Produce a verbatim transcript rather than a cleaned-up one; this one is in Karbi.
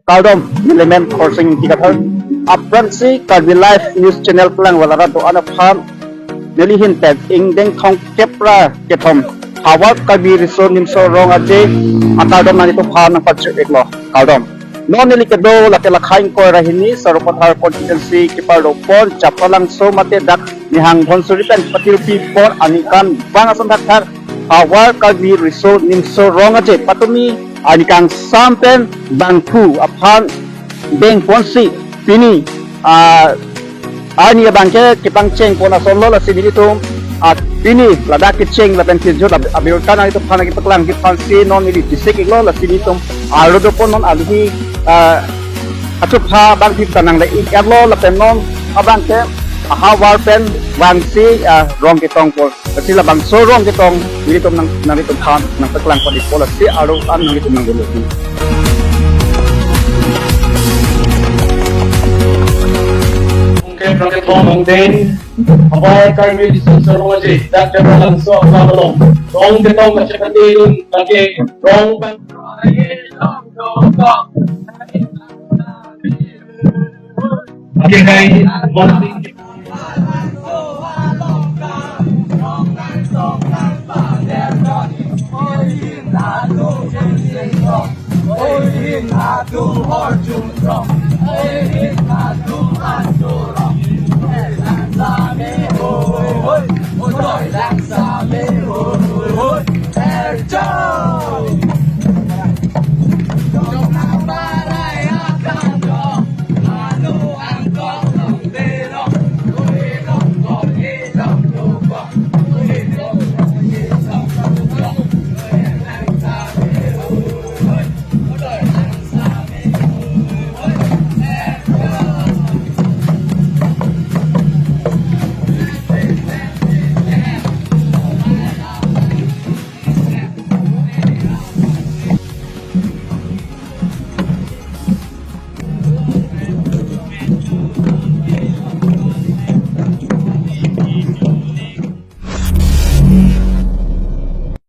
Kardom, neli men Khorsing Ingti Kathar. Aphrangsi Karbi Live News Channel kelang wala rat do-an aphan neli hin pen ingdeng thomkep ra kethom Havar Karbi Riso Nimso Rong Aje akardom nanglitumphan nangpachok-iklo. Kardom. Non neli kedo lake Lakha ingkoi ra hini Sarupathar constituency kepardopon Chapralangso mate dak Nihang Dhonsuri pen patirpi pon aningkan bang ason thakthak Havar Karbi Riso Nimso Rong Aje patumi aningkan sam pen bangphu aphan dengponsi pini, ah, arni abangke kepangcheng pon asonlo. Lasi nelitum, ah, pini ladak kecheng lapen kejut ab-, abirta nanglitumphan kepaklangji aphansi non neli bisik-iklo. Lasi nelitum arlo dopon non aluhi, ah, achupha bangphit ta nangle-ik-etlo lapen non abangke ahavar pen vangsi, ah, rong ketongpo. Lasi labangso rong ketong nelitum nang, nanglitumphan nangpaklang padi po, lasi arlo an nanglitum nangdolo. Oke, rong ketong bang den. Havar Karbi Riso Nimso Rong Aje dak Chapralangso ahavar along rong ketong kachepate dun lake rong pen. Lake hai, morning.